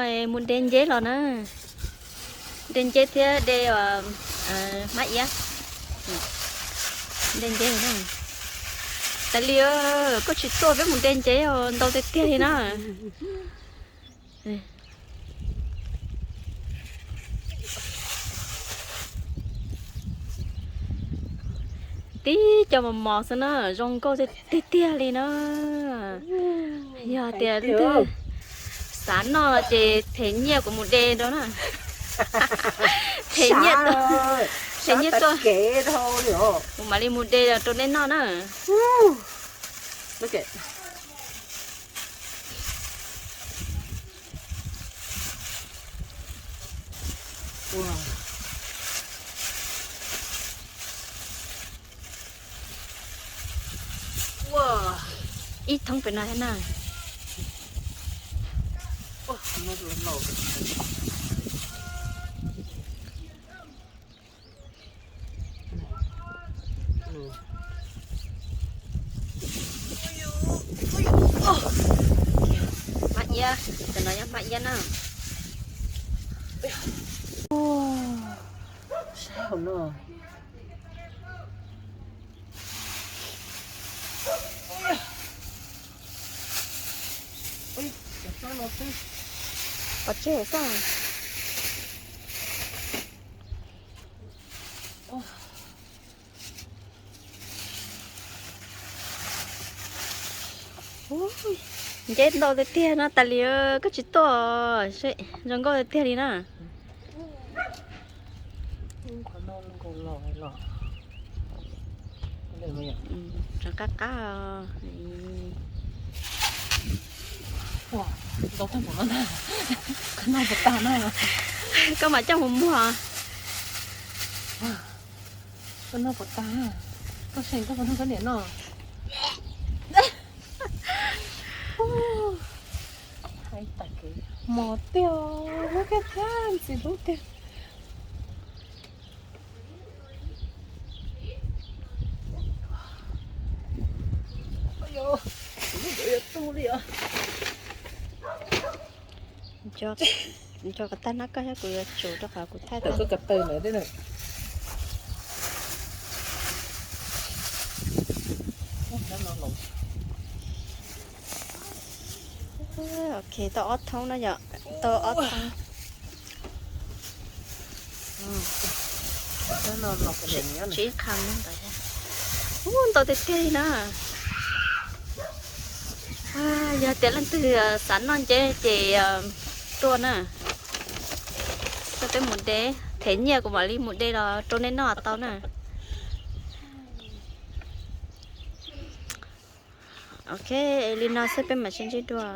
Mus de nceb los na, de nceb thiab de hmab iab, de nceb na. Tas li, koj tsis tuaj peb mus de nceb os, ntau tiag tiag li na. Tib co mos mos xwb na, zoo nkauj tiag tiag li na. Yog tias leej twg xav noj ces them nyiaj kuv mus de rau na. Them nyiaj tuaj, them nyiaj tuaj, kuv mam li mus de rau nej noj na. Ib thoob pem no thiab na. Hmab iab, cov no yog hmab iab na. Saib hauv no. Pov tseg xwb. Nceb ntau tiag tiag no, tas li koj tsis tuaj, zoo nkauj tiag tiag li na. Qab qab. Koj mam coj mus muag. Koj noj puas tag? Koj seem koj puas noj koj niam noj? Hais tas kev mos tiag, lub thiab thiab ntxim hlub tiag. Nco kom tag nab koj thiab kuv yuav tsum rau qhov kuv thaij tau. Ok, tau ob thoob no yom, tau ob thoob. Tsib qha ntau, ntau tiag tiag li na. Yog tias leej twg xav noj nceb ces tuaj na. Tuaj peb mus de, them nyiaj kuv mam li mus de los rau nej noj tau na. Ok, li no xwb peb mam sib ntsib dua.